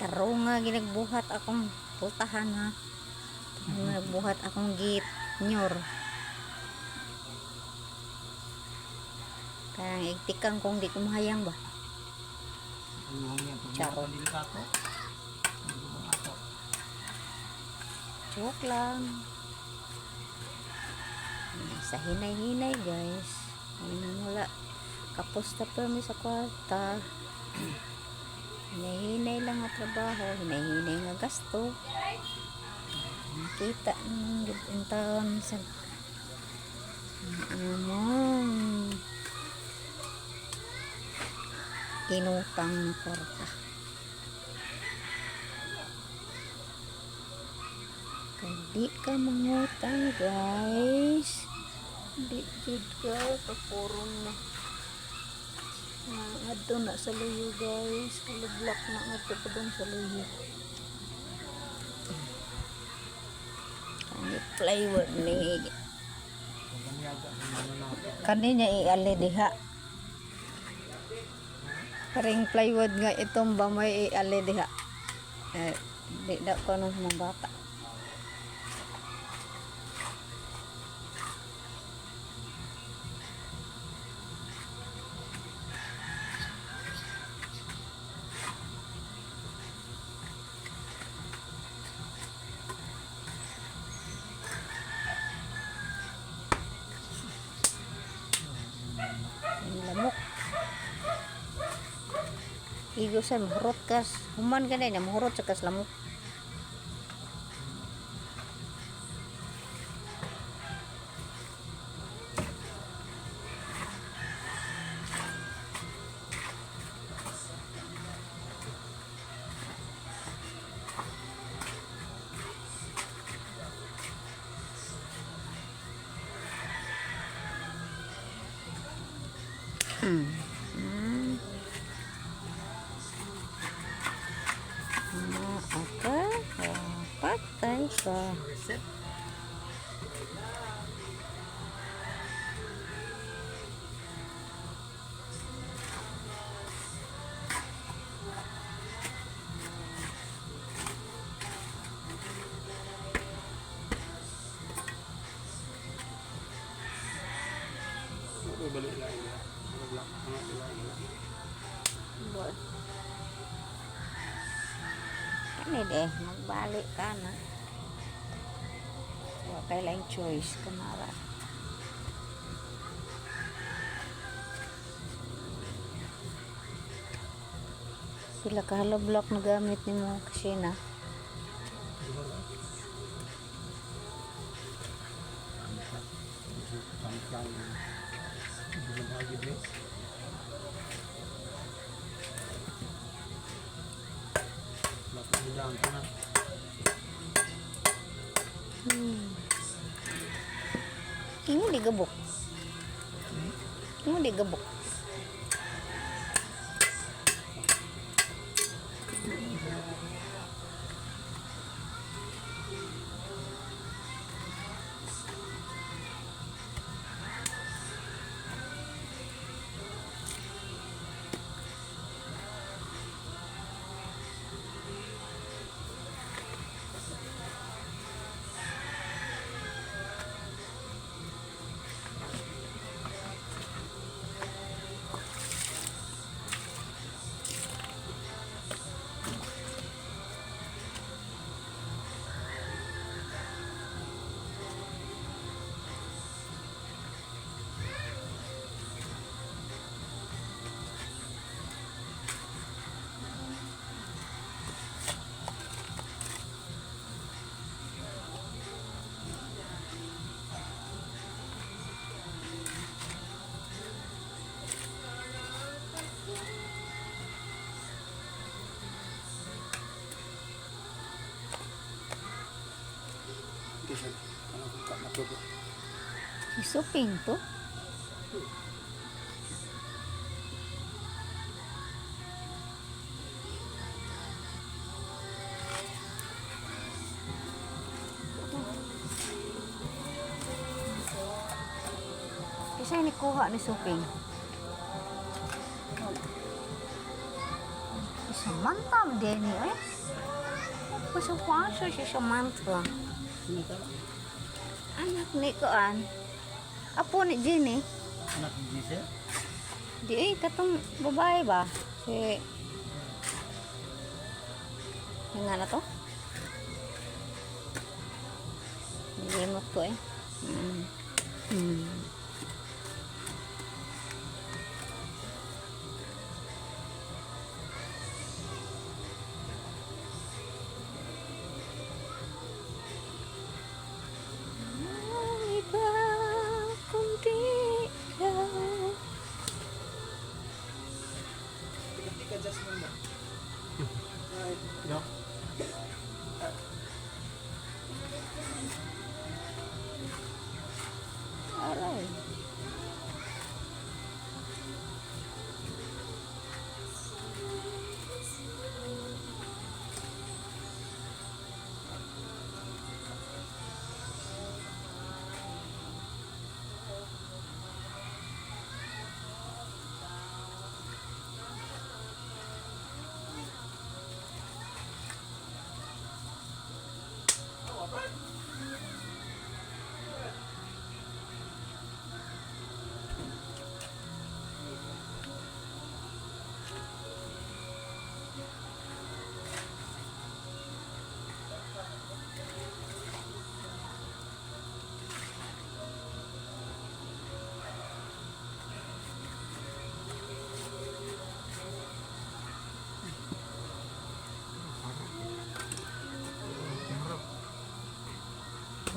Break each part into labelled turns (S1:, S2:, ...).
S1: Tarong nga ginagbuhat akong pultahan ha. Tarong nga nagbuhat akong git nyor. Kanang igtikang kung di ko mahayang ba.
S2: Ayun yan. Pag
S1: Charot.
S2: dili ka ako. Hindi ko bang ato.
S1: Joke lang. Sa hinay-hinay, guys. Ayun, wala. Kapos na permi sa kwarta. Hinay-hinay lang ang trabaho. Hinay-hinay nga gasto. Nakita ng ang taon sa among inutang na kwarta. Kay di ka mangutang, guys. Di jud ka kakurong na. Nga ngadto na sa luyo, guys. Kalublak na ngadto pa dong sa luyo. Kani plywood ni
S2: Pag ang yaga, ano na ako.
S1: kani niya iali diha. Karing plywood nga itong ba may iali diha. Eh, di da ko nung mga bata. Ang lamok. Igo sa mahurot kas. Human ka na, mahurot sa kas lamok. Maa ka, patay ka.
S2: Reset. Balik lang nila. Ano lang, ano sila nila.
S1: Boy. Kani de, magbalik ka na. Wa kay lang choice kanara. Sila ka hollow block na gamit nimo kasi na. Ingon di gabok. Ingon di gabok. Isuping to. Kasi ni kuha ni suping. Samantha din eh. Pasok-pasok si Samantha.
S2: Sino ka?
S1: Anak ni Kuan. Apo ni Jenny.
S2: Anak ni Giselle?
S1: Di eh, katong babae ba? Si... Yung nga na to? Nilimot ko eh. Ang iba kundi ikaw.
S2: No.
S1: Aray.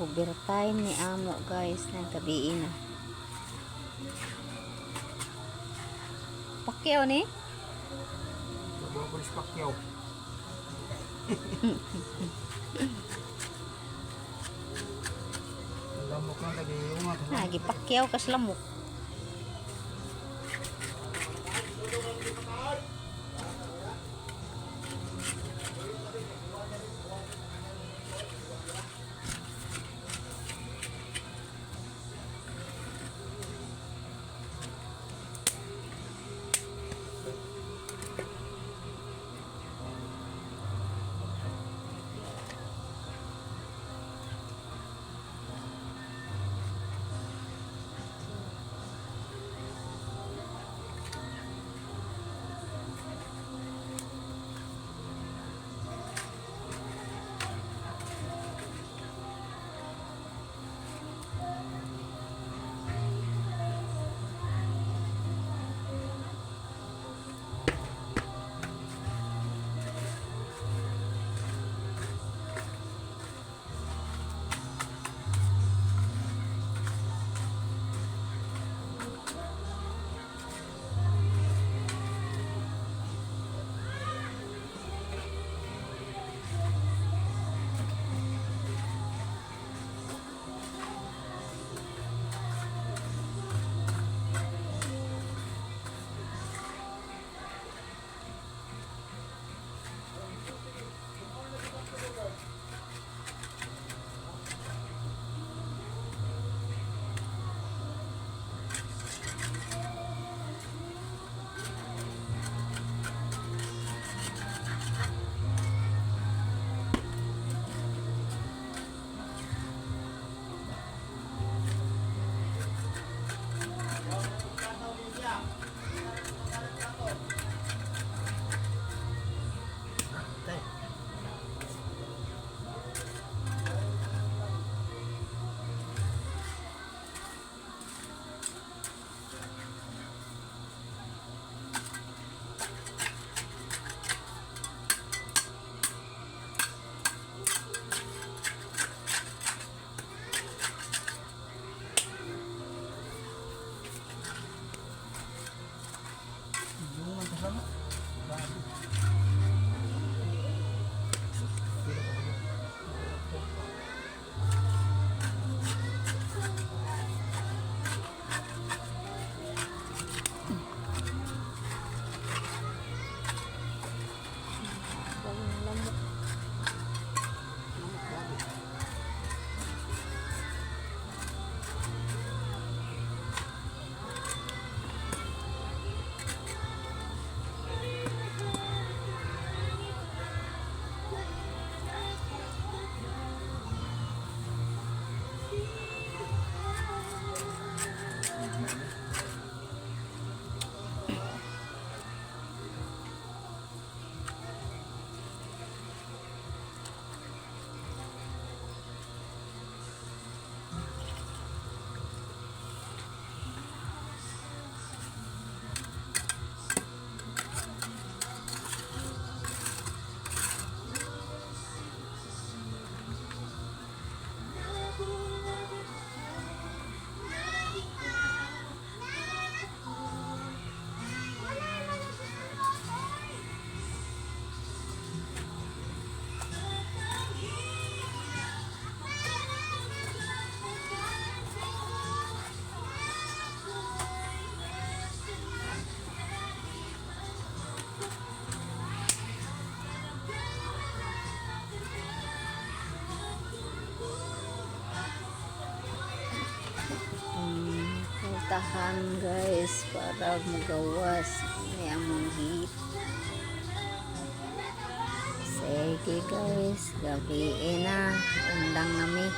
S1: Overtime ni amo guys ng gabi na. Pakyaw ni?
S2: Bawa ko ni Pacquiao. Lamok lang lagi yung mga
S1: Lagi pakyaw kas lamok. Tahan, guys, para magawas ni among heat. Sige guys, gabi na. Undang nami.